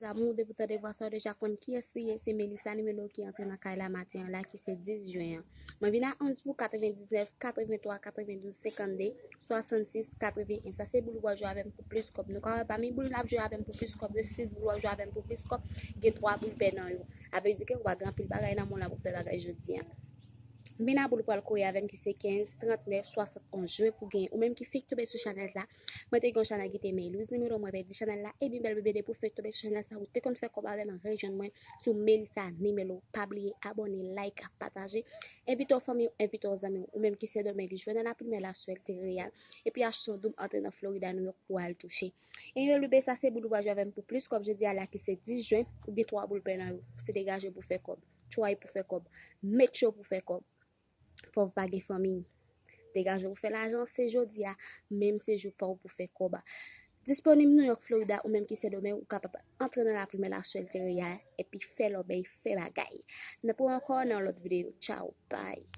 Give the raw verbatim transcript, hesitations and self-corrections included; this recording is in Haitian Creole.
Zamour, depi w tande vwa sa, w deja konn kiyès li ye. Se Melissa Nimelo ki antre nan kay la maten an la, ki se dis jen an. Mwen vin a onz pou katrevendiznèf, katrevenntwa, katrevendouz, senkannde, swasannsis, katreven. Sa se boul w ap jwe avè m pou plis kòb. Nou ka wè pami boul n ap jwe avè m pou plis kòb yo, sis boul w ap jwe avè m pou plis kòb, gen twa boul pè nan yo. A vle di ke w pa gen anpil bagay nan men w la pou fè bagay jodi a. M vin a boul pral kore avè m ki se kenz, trannèf, swasannonz. Jwe pou genyen. Ou menm ki fenk tonbe sou chanèl sa, mwen te gen yon chanèl ki te Melouz Nimelo, mwen pèdi chanèl la. Ebyen bèl bebe, depi w fenk tonbe sou chanèl sa, ou te konn fè kòb avè m, rejwenn mwen sou Melissa Nimelo. Pa bliye abòne, like, pataje. Envite w fanmi w, envite w zanmi w. Ou menm ki Sendomeng, li jwe nan Laplimè, Laswèl, Tereyal. Epi achte yon doub, antre nan Florida, New York pou al touche. Ebyen bebe, sa se boul w ap jwe avè m pou plis kòb jodi a la ki se dis jen, ou gen twa boul pè nan yo. Se degaje pou fè kòb. Try pou fè kòb. Make sure pou fè kòb. Pòv pa gen fanmi. Degaje pou fè lajan, se jodi a, menm se jou pa w pou fè kòb. Disponib New York, Florida, ou menm ki Sendomeng, ou kapab antre nan Laplimè, Laswèl, Tereyal, epi fè lòbèy, fè bagay. N ap wè ankò nan lòt videyo. Tchao, bye.